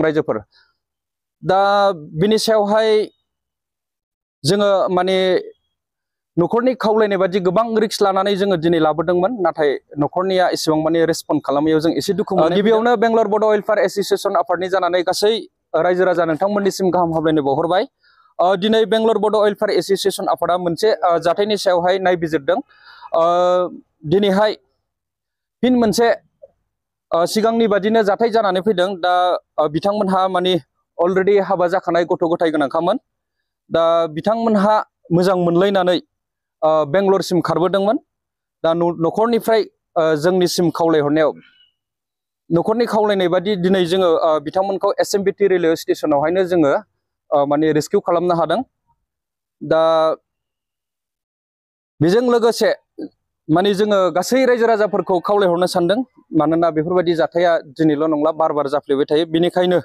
रायजोफोर दा बिनि सायावहाय जोङो माने न'खरनि खावलायनाय बादि गोबां रिक्स लानानै जोङो दिनै लाबोदोंमोन नाथाय न'खरनिया एसेबां माने रेसपन्ड खालामैयाव जों एसे दुखु मोनो। गिबियावनो बेंगलर बड' वेलफेयार एस'सिएशन आफादनि जानानै गासै रायजो राजा नोंथांमोननिसिम गाहाम हामलायनाय बावहरबाय। दिनै बेंगलर बड' वेलफेयार एस'सिएशन आफादा मोनसे जाथायनि सायावहाय नायबिजिरदों। दिनैहाय फिन मोनसे सिगांनि बादिनो जाथाय जानानै फैदों। दा बिथांमोनहा माने अलरेडि हाबा जाखानाय गथ' गथाय गोनांखामोन। दा बिथांमोनहा मोजां मोनलायनानै बेंगलरसिम खारबोदोंमोन। दा न'खरनिफ्राय जोंनिसिम खावलायहरनायाव न'खरनि खावलायनाय बादि दिनै जोङो बिथांमोनखौ एसएमबिटि रेलवे स्टेशनावहायनो जोङो माने रेस्किउ खालामनो हादों। दा बेजों लोगोसे माने जोङो गासै रायजो राजाफोरखौ खावलायहरनो सानदों मानोना बेफोरबायदि जाथाया दिनैल' नंला बार बार जाफ्लेबाय थायो। बेनिखायनो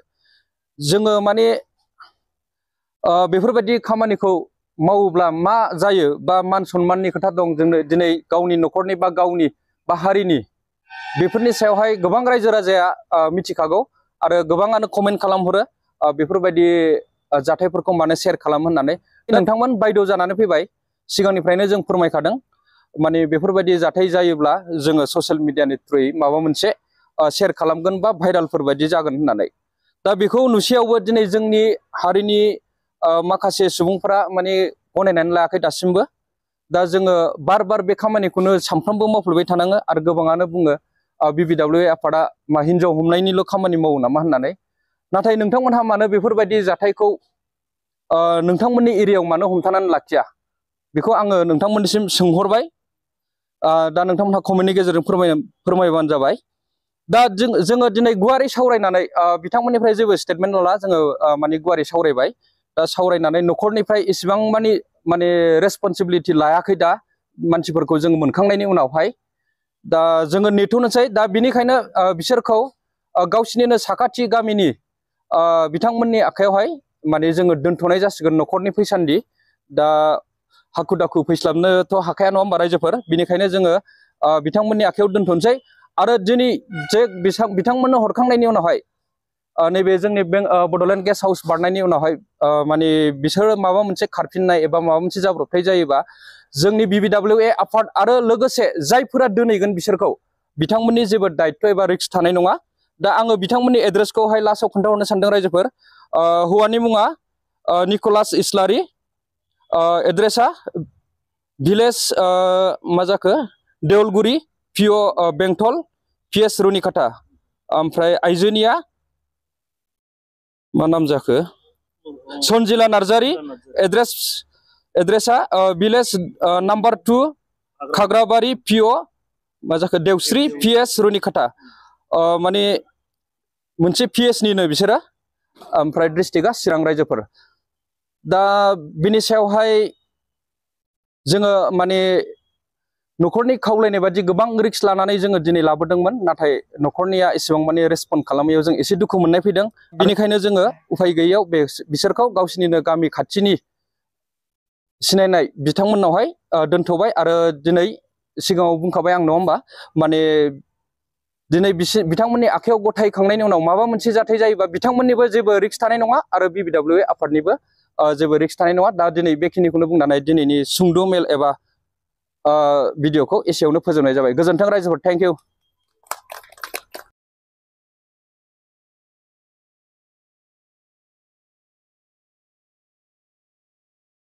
जोङो माने बेफोरबायदि खामानिखौ मावोब्ला मा जायो बा मान सन्माननि खोथा दं। जोंनो दिनै गावनि न'खरनि बा गावनि बा हारिनि बेफोरनि सायावहाय गोबां रायजो राजाया मिथिखागौ आरो गोबाङानो कमेन्ट खालामहरो बेफोरबायदि जाथायफोरखौ मानो शेयार खालाम होननानै। नोंथांमोन बायद' जानानै फैबाय। सिगांनिफ्रायनो जों फोरमायखादों माने बेफोरबायदि जाथाय जायोब्ला जोङो ससियेल मिडियानि थ्रुयै माबा मोनसे शेयार खालामगोन बा भाइरालफोर बायदि जागोन होननानै। दा बेखौ नुसेयावबो दिनै जोंनि हारिनि माखासे सुबुंफोरा माने गनायनानै लायाखै दासिमबो। दा जोङो बार बार बे खामानिखौनो सानफ्रोमबो मावफ्लेबाय थानाङो आरो गोबाङानो बुङो BBWA आफादा हिन्जाव हमनायनिल' खामानि मावो नामा होननानै। नाथाय नोंथांमोनहा मानो बेफोरबायदि जाथायखौ नोंथांमोननि एरियायाव मानो हमथानानै लाखिया बेखौ आङो नोंथांमोननिसिम सोंहरबाय। दा नोंथांमोनहा कमेन्टनि गेजेरजों फोरमायबानो जाबाय। दा जोङो दिनै गुवारै सावरायनानै बिथांमोननिफ्राय जेबो स्टेटमेन्ट नंला जोङो माने गुवारै सावरायबाय। दा सावरायनानै न'खरनिफ्राय इसेबां माने रेसपन्सिबिलिटि लायाखै दा मानसिफोरखौ जोङो मोनखांनायनि उनावहाय। दा जोङो नेथ'नोसै। दा बिनिखायनो बिसोरखौ गावसिनिनो साखाथि गामिनि बिथांमोननि आखायावहाय माने जोङो दोनथ'नाय जासिगोन न'खरनि फैसान्दि। दा हाखु दाखु फैस्लाबनोथ' हाखाया नङा होमबा रायजोफोर। बिनिखायनो जोङो बिथांमोननि आखायाव दोनथ'नोसै आरो दिनै जे बिथांमोननो हरखांनायनि उनावहाय नैबे जोंनि बड'लेण्ड गेस्ट हाउस बारनायनि उनावहाय माने बिसोरो माबा मोनसे खारफिननाय एबा माबा मोनसे जाब्रबथाय जायोबा जोंनि BBWA आफाद आरो लोगोसे जायफोरा दोनहैगोन बिसोरखौ बिथांमोननि जेबो दायित्व एबा रिक्स थानाय नङा। दा आङो बिथांमोननि एड्रेसखौहाय लास्टआव खोन्थाहरनो सानदों रायजोफोर। हौवानि मुङा निक'लास इस्लारि, एड्रेसा भिलेज मा जाखो देवलगुरि PO बेंटल PS रुनिकाटा। ओमफ्राय आइजोनिया मा नाम जाखो सनजिला नार्जारि, एड्रेसा भिलेज नाम्बार 2 खाग्राबारि PO मा जाखो देवस्रि PS रुनिकाटा। माने मोनसे PS निनो बिसोरो। ओमफ्राय डिस्ट्रिक्टआ चिरां रायजोफोर। दा बिनि सायावहाय जोङो माने न'खरनि खावलायनाय बादि गोबां रिक्स लानानै जोङो दिनै लाबोदोंमोन नाथाय न'खरनिया एसेबां माने रेसपन्ड खालामैयाव जों एसे दुखु मोननाय फैदों। बिनिखायनो जोङो उफाय गैयैयाव बिसोरखौ गावसिनिनो गामि खाथिनि सिनायनाय बिथांमोननावहाय दोनथ'बाय। आरो दिनै सिगाङाव बुंखाबाय आं नङा होमबा माने दिनै बिथांमोननि आखायाव गथायखांनायनि उनाव माबा मोनसे जाथाय जायोबा बिथांमोननिबो जेबो रिक्स थानाय नङा आरो BBWA आफादनिबो जेबो रिक्स थानाय नङा। दा दिनै बेखिनिखौनो बुंनानै दिनैनि सुंद' मेल एबा भिडिअखौ एसेयावनो फोजोबनाय जाबाय। गोजोन्थों रायजोफोर। Thank you.